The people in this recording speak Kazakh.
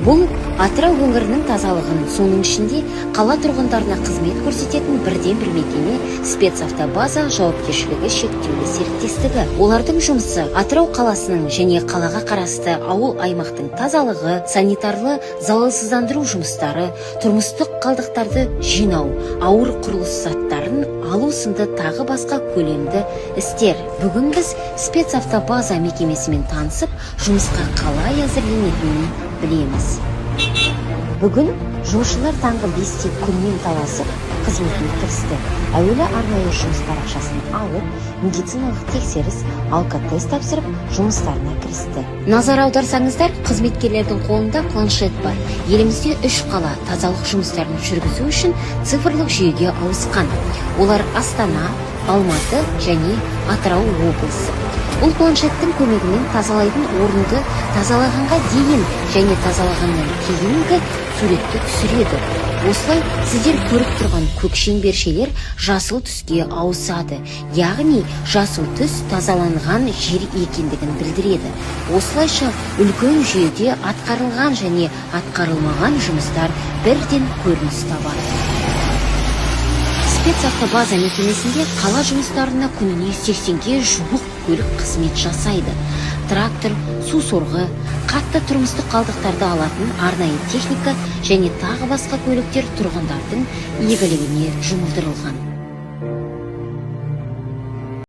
Бұл Атырау өңірінің тазалығын, соның ішінде қала тұрғындарына қызмет көрсететін бірден бір мекеме — «Спецавтобаза» жауапкершілігі шектеулі серіктестігі. Олардың жұмысы — Атырау қаласының және қалаға қарасты ауыл аймақтың тазалығы, санитарлы залалсыздандыру жұмыстары, тұрмыстық қалдықтарды жинау, ауыр құрылыс заттарын алу сынды тағы басқа көлемді істер. Бүгін біз «Спецавтобаза» мекемесімен танысып, жұмысқа қалай әзірленетінін білеміз. Бүгін жұмысшылар таңғы 5-те күнмен таласып қызметіне кірісті. Әуелі арнайы жұмыс парақшасын алып, медициналық тексеріс, алкотест тапсырып, жұмыстарына кірісті. Назар аударсаңыздар, қызметкерлердің қолында планшет бар. Елімізде үш қала тазалық жұмыстарын жүргізу үшін цифрлық жүйеге ауысқан. Олар — Астана, Алматы және Атырау облысы. Бұл планшеттің көмегімен тазалайтын орынды тазалағанға дейін және тазалағаннан кейінгі суретті түсіреді. Осылай сіздер көріп тұрған көк шеңбершелер жасыл түске ауысады, яғни жасыл түс тазаланған жер екендігін білдіреді. Осылайша үлкен жүйеде атқарылған және атқарылмаған жұмыстар бірден көрініс табады. «Спецавтобаза» мекемесінде қала жұмыстарына күніне 80-ге жуық көлік қызмет жасайды. Трактор, су сорғы, қатты тұрмыстық қалдықтарды алатын арнайы техника және тағы басқа көліктер тұрғындардың игілігіне жұмылдырылған.